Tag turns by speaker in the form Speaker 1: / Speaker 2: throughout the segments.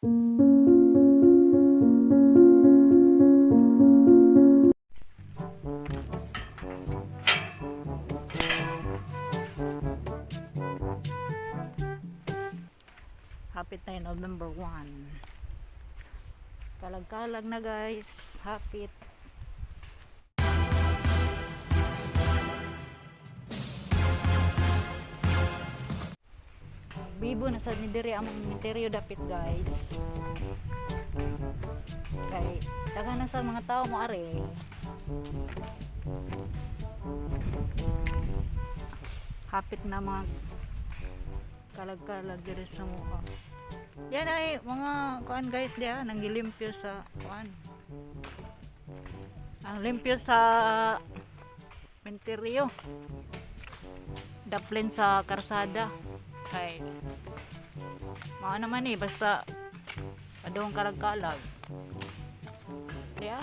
Speaker 1: Hapit na yung November 1. Kalag-kalag na, guys. Hapit. Bibo na sa nidiri ang misteryo dapit, guys. Kay daghan na sa mga tao mo are. Hapit na mga kalag-kalag diri sa mukha. Yan ay mga kuan, guys, diha nanggilimpyo sa kuan. Ang limpyo sa menteryo. Daplin sa karsada. Kay mga naman eh, basta adong kalag-kalag. Diha.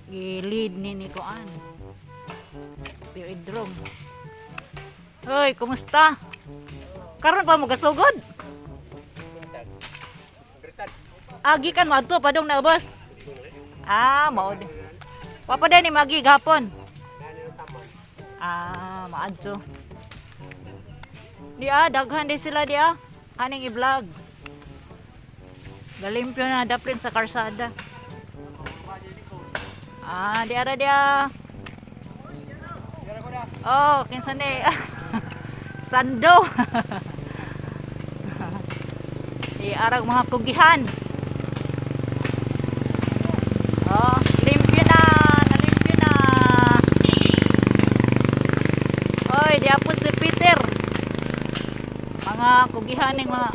Speaker 1: Gi-lead ni kuan. Pio Idrong. Hoy, kumusta? Karon pa mo gasugod? Agi kan mo adto padong naubos. Ah, mao di. Wa pa ni magi gapon. Ah, maadto. Di ah, daghan di sila di ah. Aning i-vlog. Galimpyo na daplin sa karsada. Ah, di ara di ah. Oh, kinsa ni? Sando. Di arag mga kugihan. Oh, limpyo na, nalimpyo na. Oy, di apod si Peter. Mga kugihan ning mga.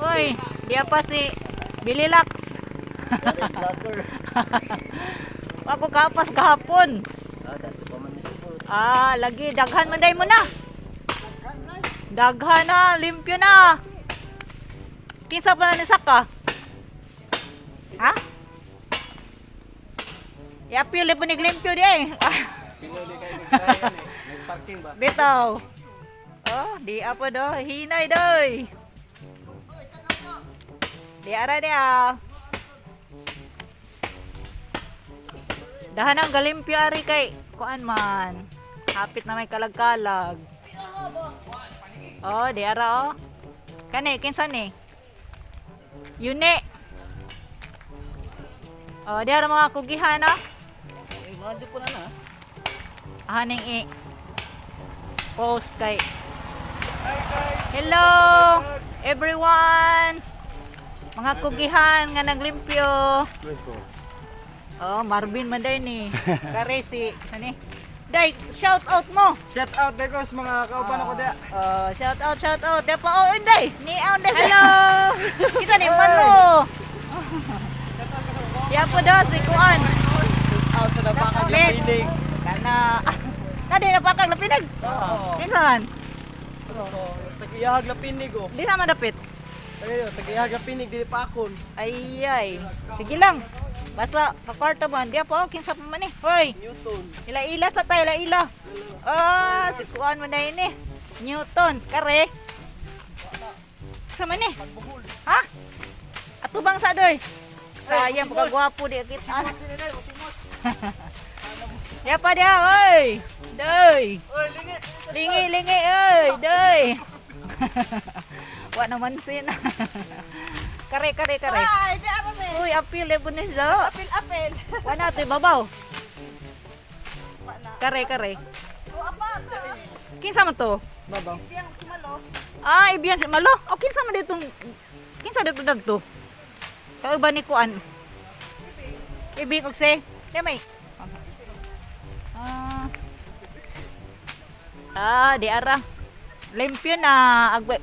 Speaker 1: Oy, di pa si Billy Lux. Ako kapas kahapon.
Speaker 2: Ah, dato pa man isipot.
Speaker 1: Ah, lagi daghan man day mo na. Daghan na, limpyo na. Kinsa pa na ni saka? Ha? Yapil po ni limpyo di eh.
Speaker 2: Nagparking ba?
Speaker 1: Bitaw. Oh, di apa do, hinay doy. Di ara di ah. Dahan ang galimpyo ari kay kuan man. Hapit na may kalag-kalag. Oh, di ara oh. Kani kinsa ni? Yune. Oh, di ara mga kugihan oh.
Speaker 2: Eh, mga po na na.
Speaker 1: Aning i post kay. Hello everyone, mga kugihan nga naglimpyo. Oh, Marvin man day ni kare si ani day, shout out mo.
Speaker 3: Shout out Dekos, mga kauban ako da.
Speaker 1: Oh, shout out, shout out. Dapa oh inday ni on day. Hello. Kita ni pan mo. Ya po daw si kuan.
Speaker 3: Out sa Napakag
Speaker 1: Next.
Speaker 3: Lapinig.
Speaker 1: Kana na di napakag lapinig.
Speaker 3: Oo.
Speaker 1: Kinsa man?
Speaker 3: Tag-iyahag Lapinig oh.
Speaker 1: Di sama dapit.
Speaker 3: Tagayo, tag-iyahag Lapinig dili pa akon.
Speaker 1: Ay ay. Sige lang. Basta kakwarta man di pa oh, kinsa pa man eh. Hoy,
Speaker 3: Newton.
Speaker 1: ila-ila sa tayo, ila-ila. Ah, si kuan man na ini. Newton, kare. Sa man eh? Ha? Atubang sa doy. Sayang pagkagwapo di kita. Ya pa dia, oy. Doy.
Speaker 3: Oy, lingi.
Speaker 1: Lingi, lingi, oy, doy. Wa naman sin. Kare, kare, kare.
Speaker 4: Ay, di ako me.
Speaker 1: Uy, apil eh, punis do.
Speaker 4: Apil, apil.
Speaker 1: Wa na ito'y babaw. Kare, kare.
Speaker 4: O, apa.
Speaker 1: Kinsa man to?
Speaker 3: Babaw.
Speaker 4: Biyang kumalo.
Speaker 1: Ah, ibiyan si Malo. O kinsa man ditong kinsa dito dagto? Kauban ni kuan. Ibig og se. Di may. Ah. Ah, di ara. Limpyo na agwe.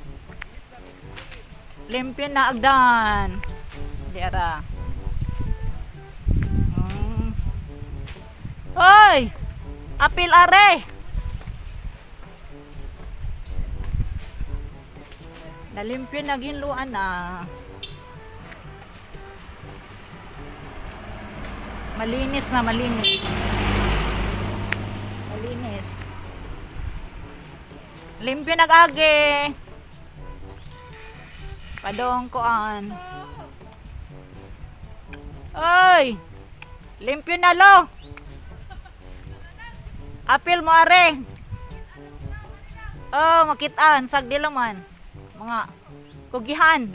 Speaker 1: Limpyo na agdan. Di ara. Hoy! Apil are. Nalimpyo na ginluan na. Malinis na malinis. Malinis. Limpyo nag-agi. Padong kuan. Oy! Limpyo na lo. Apil mo are. Oh, makitaan sagdi lang man. Mga kugihan.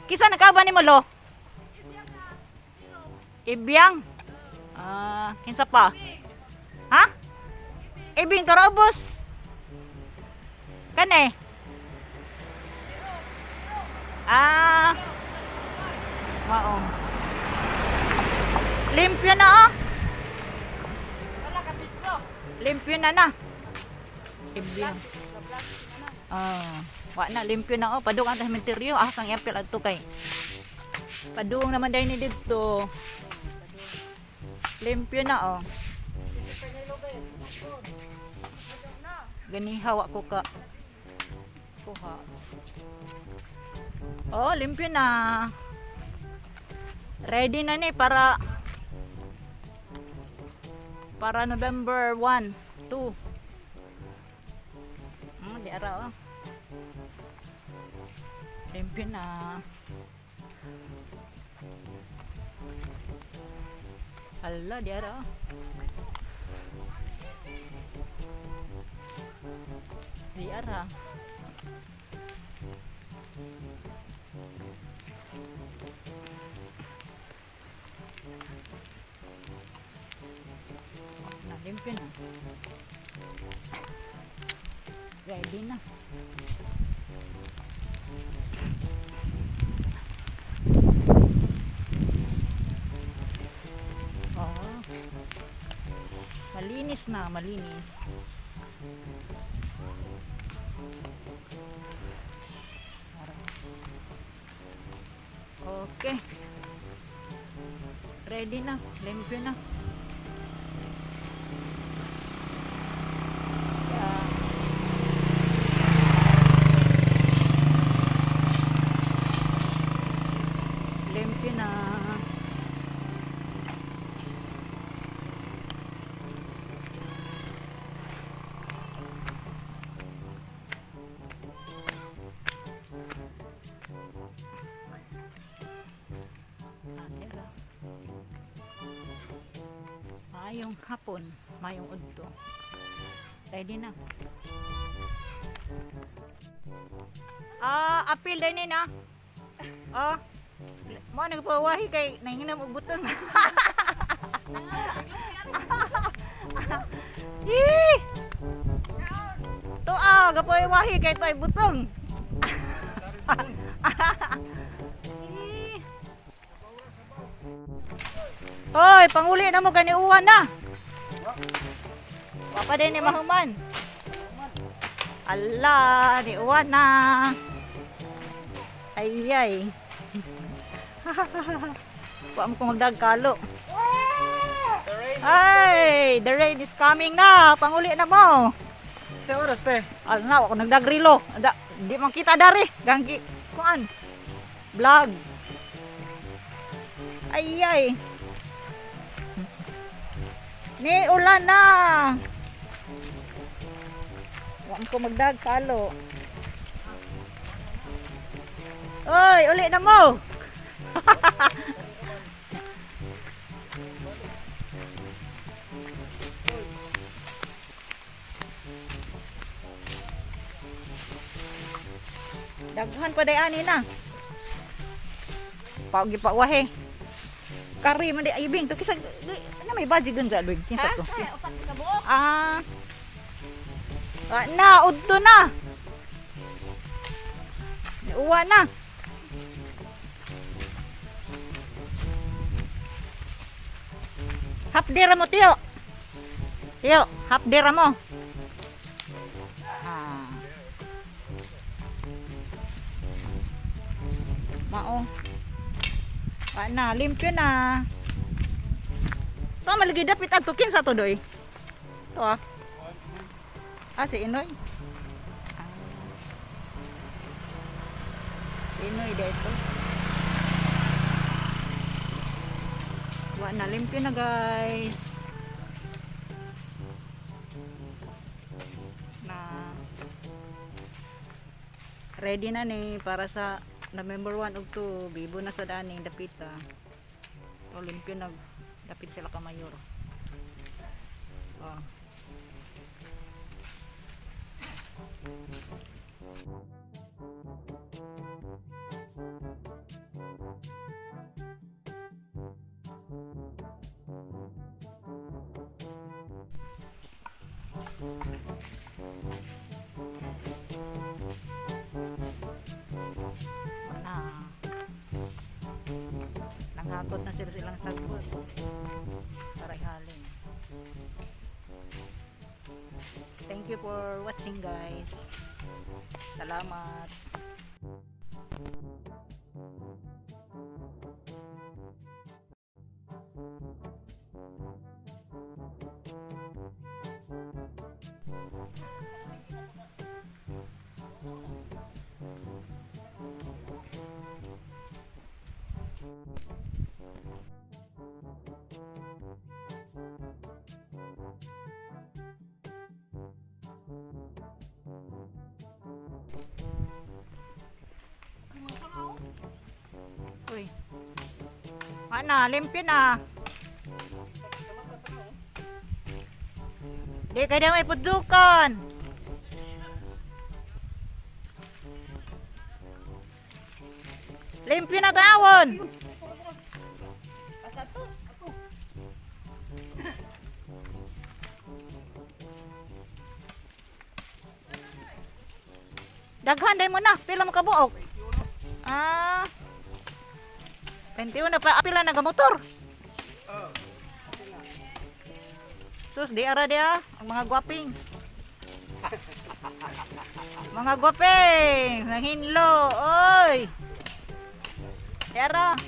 Speaker 1: Kisa nakaba ni mo lo? Ibyang. Ah, kinsa pa? Ha? Ibing tara ubos. Kane? Ah. Mao. Limpyo na oh.
Speaker 4: Wala ka pitro.
Speaker 1: Limpyo na na. Limpyo. Ah, wa na limpyo na oh. Padung ang sementeryo ah kang apel adto kay. Padung naman dahil ni didto. Limpyo na oh. Gani hawa ko ka. Kuha. Oh, limpyo na. Ready na ni para para November 1, 2. Di ara oh. Limpyo na. Ala, di ara oh. Di ara. Na, limpyo na. Ready na. Oh. Malinis na, malinis. Okay. Ready na, limpyo na. Yeah. Limpyo na. Tira. Mayong hapon, mayong udto. Ready na. Ah, apil din ni na. Ah. Mo nagpawahi kay nanginam og butong. Yee! To ah, gapawahi kay to'y butong. Yee! Hoy, panguli na mo gani uwan na. Wa pa din ni mahuman. Ala, ni uwan na. Ay ay. Wa mo ko magdagkalo.
Speaker 3: The rain.
Speaker 1: Ay, the rain is coming na. Panguli na mo.
Speaker 3: Sa oras te.
Speaker 1: Ala na, ako nagdagrilo. Da, di man kita dari. Ganggi, kuan. Vlog. Ay ay. Ni ulan na. Wa ko magdagkalo. Oy, uli na mo. Daghan pa day ani na. Pagi pa wahe. Kari man di ibing to kisa ano may baji gun sa lug kinsa to.
Speaker 4: Ay, upat ka buok.
Speaker 1: Ah. Wa na udto na. Uwa na. Hapdira mo tiyo. Tiyo, hapdira mo. Ah. Mao. Wa na, limpyo na. To malagi dapit adto kinsa to doy? To ah. Ah, si Inoy. Ah. Si Inoy dito. Wa na, limpyo na guys. Na. Ready na ni para sa November 1 ug 2, bibo na sa daning dapita. Olympio nag dapit sila ka mayor. Oh. Na. Nanghakot na sila silang sagbot para ihalin. Thank you for watching, guys. Salamat. Uy. Ana, limpyo na. Di kaya may pudzukan. Limpyo na tawon.
Speaker 4: Asa to?
Speaker 1: Daghan day mo na, pila mo kabuok? Ah. 21 pa, pila na motor. Sus, di ara dia ang mga gwapings. Mga gwapings, nanghinlo, oy. Di ara.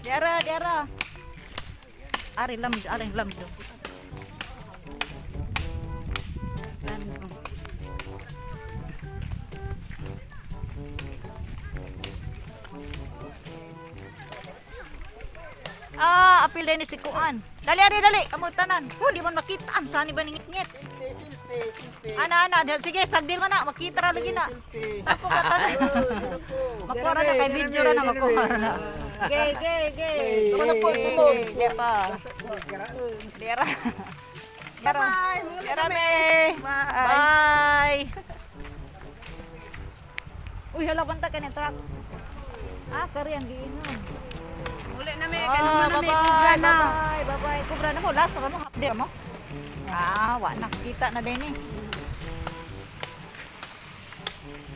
Speaker 1: Di ara, di ara. Ari lam, ari lam do. Ano? Ah, apil din ni si Kuan. Dali, ari, dali. Amo tanan. Hu, di man makita. Ang sani ba ningit-ngit?
Speaker 2: Silpe, silpe, silpe.
Speaker 1: Ana, ana. Sige, sagdil man na. Makita ra lagi na.
Speaker 2: Silpe.
Speaker 1: Tapo ka tanan. Makuha ra na kay video ra na makuha ra na. Gay, gay, gay.
Speaker 2: Tama na po, sulod.
Speaker 1: Di pa. Di ra. Di ra.
Speaker 4: Bye!
Speaker 1: Di ra, be.
Speaker 4: Bye!
Speaker 1: Bye. Uy, hala banta ka ni truck. Ah, kari ang giinom.
Speaker 4: Uli na may,
Speaker 1: Ah,
Speaker 4: kanuma na may
Speaker 1: bye-bye,
Speaker 4: kubra na.
Speaker 1: Bye-bye, bye-bye. Kubra na mo, last na mo, half day mo. Ah, wa na, kita na din eh.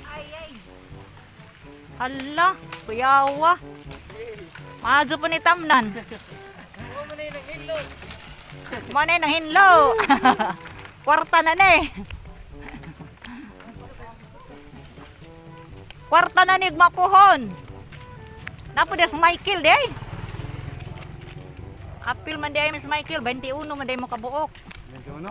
Speaker 4: Ay, ay.
Speaker 1: Hala, kuyawa. Maadyo po ni Tamnan. Mo na yung hinlo. Kwarta na ni. Kwarta na ni mapuhon. Napo des Michael di ay. Apil man di ay Miss Michael, 21 man di mo kabuok.
Speaker 3: 21?